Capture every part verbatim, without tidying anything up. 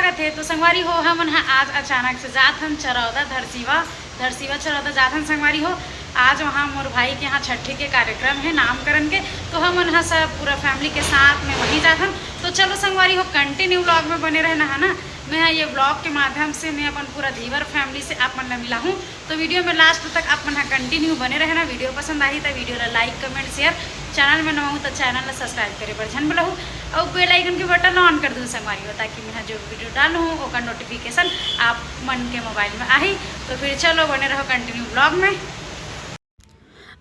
स्वागत हे। तो संगवारी हो, हमन ह आज अचानक से जात हन चरौदा धरसीवा, धरसीवा चरौदा जात हन संगवारी हो। आज वहाँ मोर भाई के यहाँ छट्ठी के कार्यक्रम हे, नामकरण के, तो हमन ह सब पूरा family के साथ में वहीं जात हन। तो चलो संगवारी हो, continue vlog में बने रहना है ना। मैं ह ये vlog के माध्यम से मैं अपन पूरा धीवर family से आप मन ला मिलाहूँ। तो video में last तक आप मन ह continue बने रहना। Video पसंद आही त video ला like, comment, share, channel में नवा हूँ त channel ला subscribe करे बर झन भुलाहू, अउ bell icon के button on कर दू संगवारी हो, ताकि मैं ह जो video डालूँ ओकर notification आप मन के mobile में आही। तो फिर चलो बने रहो continue vlog में।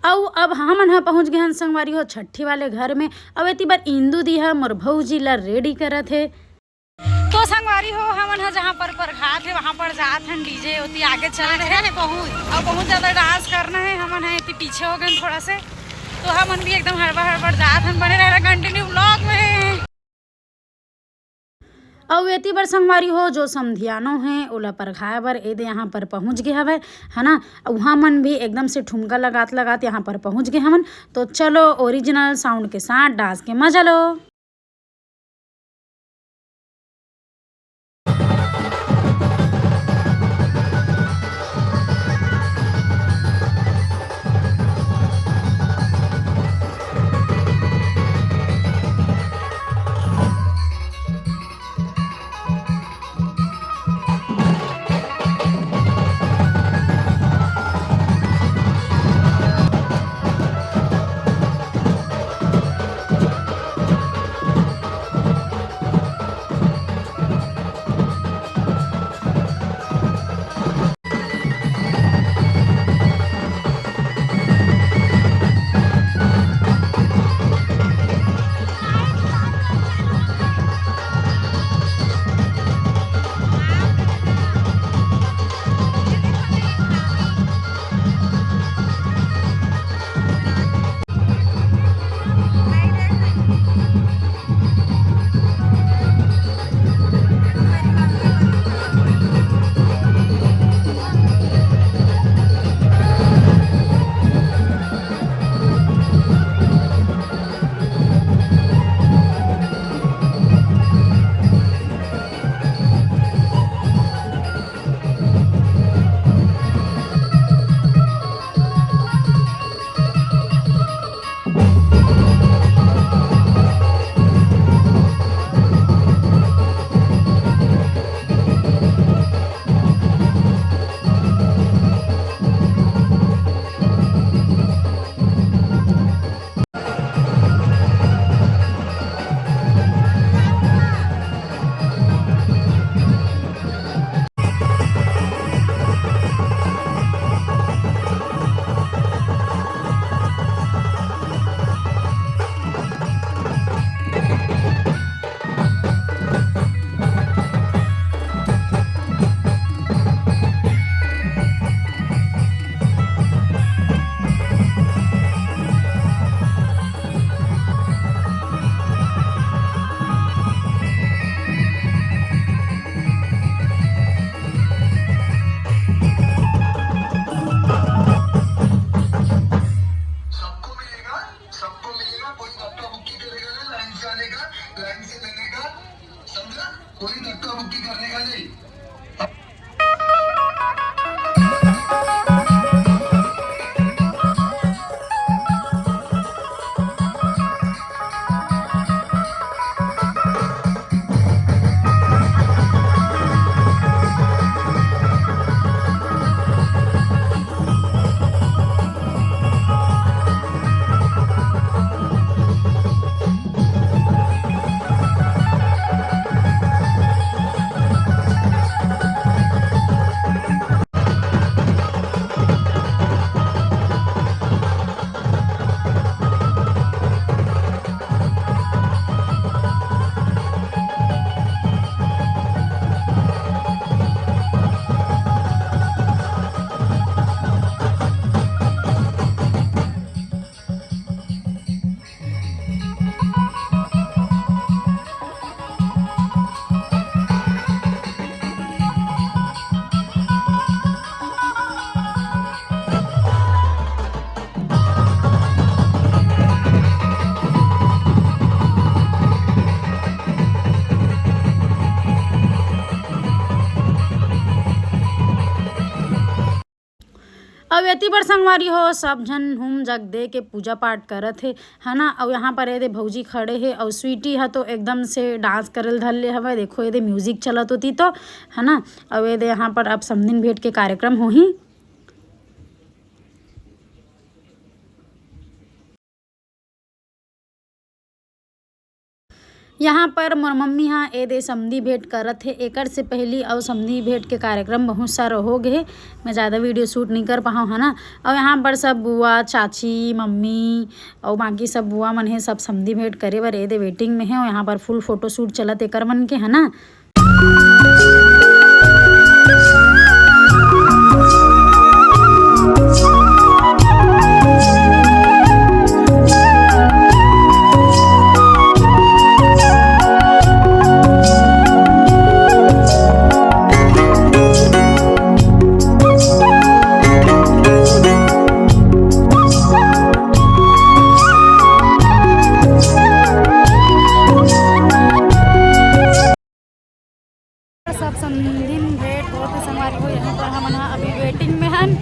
अउ अब हमन ह पहुँच गए हन संगवारी हो छट्ठी वाले घर में। अउ एती बर इंदू दी ह मोर भौजी ला ready करत हे। तो संगवारी हो, हमन ह जहाँ पर परघात हे वहाँ पर जात हन, DJ ओती आगे चल रहे हैं, बहुत अउ बहुत ज्यादा dance करना है। हमन ह एती पीछे हो गए थोड़ा से, तो हमन भी एकदम हड़बड़ हड़बड़ जात हन। बने रहना continue vlog में। अउ एती बर संगवारी हो, जो समधियानो हे ओला परघाए बर एदे यहाँ पर पहुँच गए हवय, है ना। उहाँ मन भी एकदम से ठुमका लगात लगात यहाँ पर पहुँच गए हवन। तो चलो original sound के साथ dance के मजा लो। अउ एती बर संगवारी हो, सब झन हूम जग दे के पूजा पाठ करत हे, है ना। अउ यहाँ पर एदे भौजी खड़े हे, अउ स्वीटी ह तो एकदम से डांस करे ल धर ले हवय। देखो, एदे म्यूजिक चलत होती तो, है ना। अउ एदे यहाँ पर अब समधिन भेंट के कार्यक्रम होही। यहाँ पर मोर मम्मी ह ए दे समधी भेंट करत हे। एकर से पहिली अउ समधी भेंट के कार्यक्रम बहुत सारा हो गे हे, मैं ज़्यादा वीडियो शूट नहीं कर पाहूँ, है ना। अउ यहाँ पर सब बुआ, चाची, मम्मी अउ बाकी सब बुआ मन हे, सब समधी भेंट करे बर ए दे वेटिंग में हे। अउ यहाँ पर फुल फोटो शूट चलत एकर मन के, है ना। सब समधिन भेंट होत हे संगवारी हो, यहाँ पर हमन ह अभी वेटिंग में हन।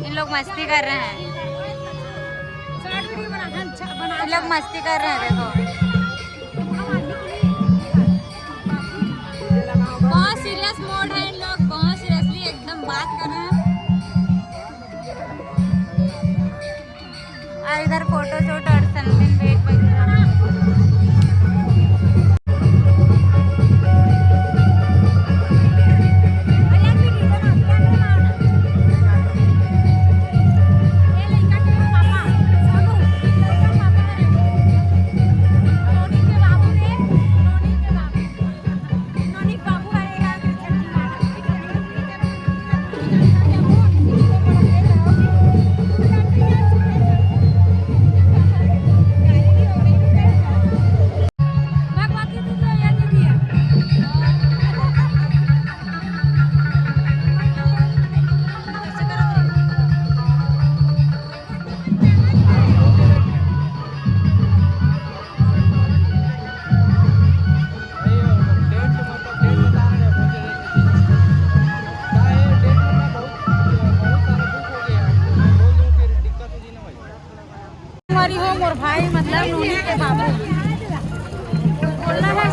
इन लोग मस्ती कर रहे हैं। इन लोग मस्ती कर रहे हैं, देखो। बहुत सीरियस मोड है इन लोग, बहुत सीरियसली एकदम बात कर रहे हैं। और इधर फोटो शूट और समधिन भेंट वगैरह। हमारी हो मोर भाई, मतलब नोनी के बाबू। बोलना है।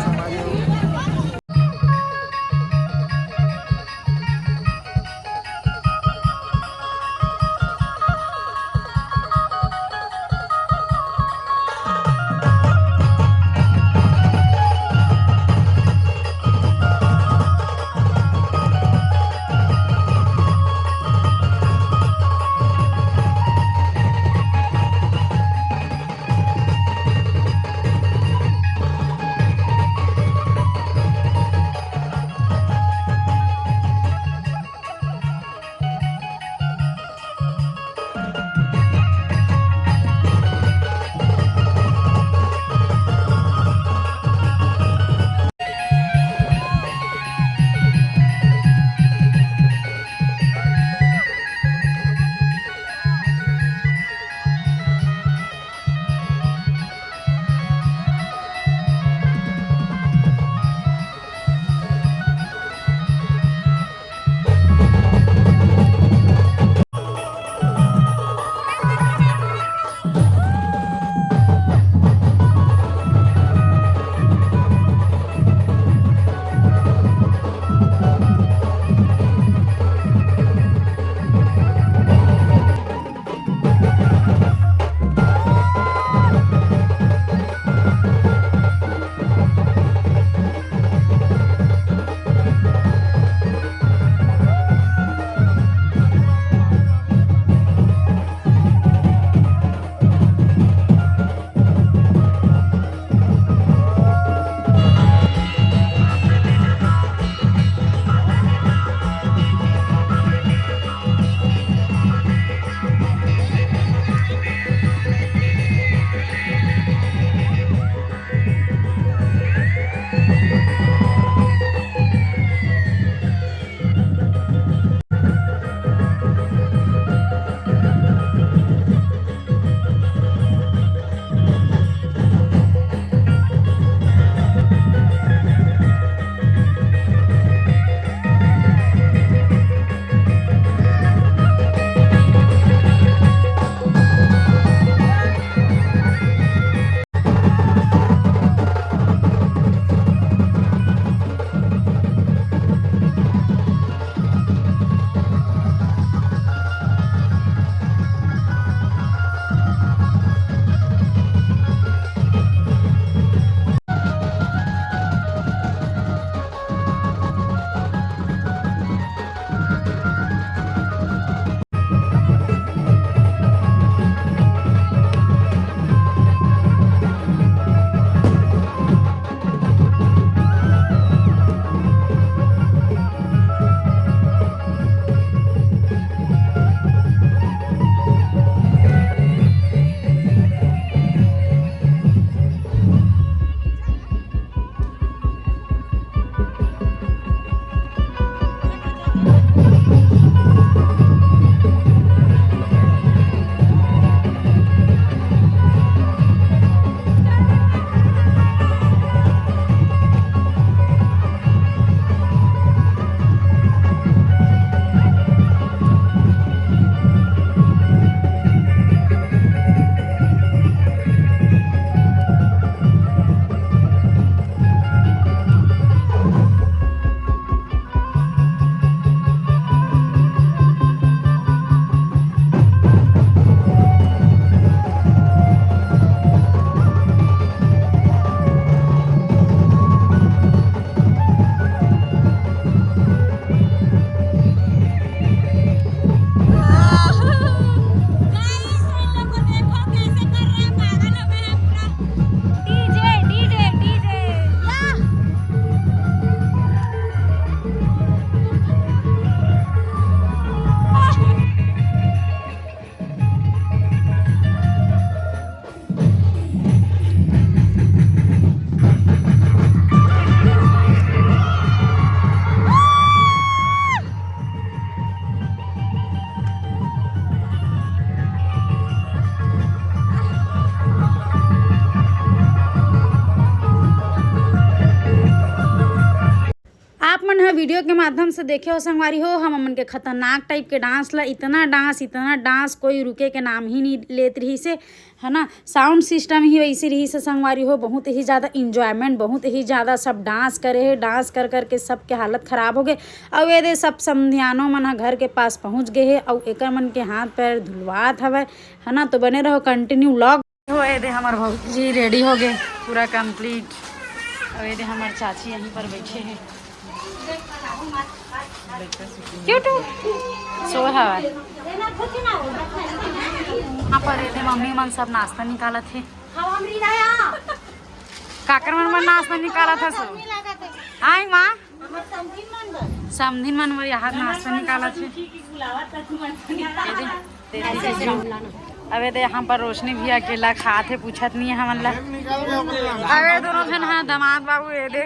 वीडियो के माध्यम से देखे हो संगवारी हो, हम मन के खतरनाक टाइप के डांस ला, इतना डांस, इतना डांस, कोई रुके के नाम ही नहीं लेत रहिस हे, है ना। साउंड सिस्टम ही वैसे रहिस हे संगवारी हो, बहुत ही ज़्यादा इंजॉयमेंट, बहुत ही ज़्यादा सब डांस करे हे, डांस कर कर के सबके हालत खराब हो गे। अउ ये दे सब समधियानो मन ह घर के पास पहुँच गे हे, अउ एकर मन के हाथ पैर धुलवात हवय, है ना। तो बने रहो कंटिन्यू व्लॉग। हो, ये दे हमर भौजी रेडी हो गे, पूरा कंप्लीट। अउ ये दे हमर चाची यहीं पर बैठे हे। क्यों टू? सो हवा। यहाँ पर ये दे मम्मी मन सब नाश्ता निकालत हे। काकर मन मन नाश्ता निकालत हे सो। आय माँ। समधिन मन बर यहाँ नाश्ता निकालत हे। ये दे, दे, दे, दे। अबे दे, यहाँ पर रोशनी भी अकेला खात हे, पूछत नहीं है हमन ला। अबे दोनों झन, हाँ, दामाद बाबू, ये दे।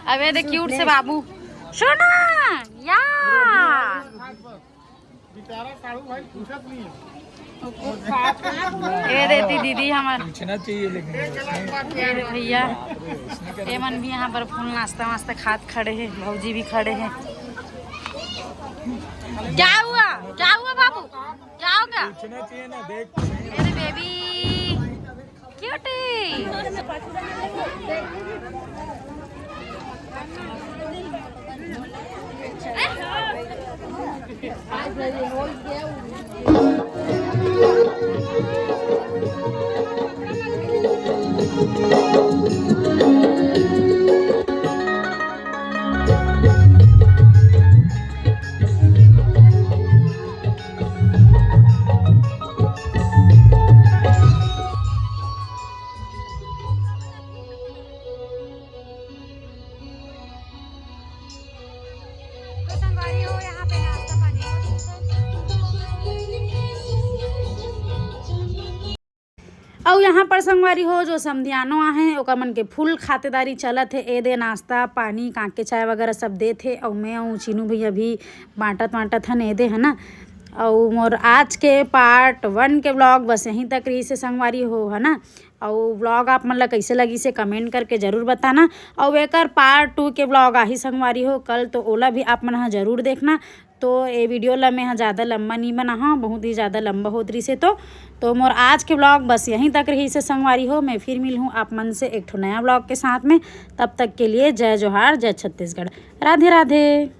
अबे दे, क्यूट से बाबू। सोना, या। बेचारा साढ़ू भाई पूछत नहीं है। ये देती दीदी हमर। पूछना चाहिए, लेकिन ये दे भैया, ये मन भी यहाँ पर फुल नाश्ता वास्ता खात खड़े हे, भौजी भी खड़े हे। क्या हुआ, क्या हुआ बाबू, क्या हो गया? पूछना चाहिए ना, देख। ये दे बेबी। क्यूटी। तो संगवारी हो, यहाँ पे नाश्ता पानी हो चुका है। अउ यहाँ पर संगवारी हो, जो समधियानो आहे, ओकर मन के फुल खातेदारी चलत हे। ए दे नाश्ता पानी, कांके चाय वगैरह सब देत हे। अउ मैं अउ चीनू भैया भी बांटत वांटत हन ए दे, है ना। अउ मोर आज के पार्ट वन के व्लॉग बस यहीं तक रहिस हे संगवारी हो, है ना। अउ व्लॉग आप मन ला कइसे लगिस हे, कमेंट करके जरूर बताना। अउ एकर पार्ट टू के व्लॉग आही संगवारी हो कल, तो ओला भी आप मन ह जरूर देखना। तो ए वीडियो ला मैं ह ज़्यादा लंबा नहीं बनाहा, बहुत ही ज़्यादा लंबा होत रहिस हे। तो, तो मोर आज के व्लॉग बस यहीं तक रहिस हे संगवारी हो। मैं फिर मिलहूँ आप मन से एक ठो नया व्लॉग के साथ में। तब तक के लिए जय जोहार, जय छत्तीसगढ़, राधे राधे।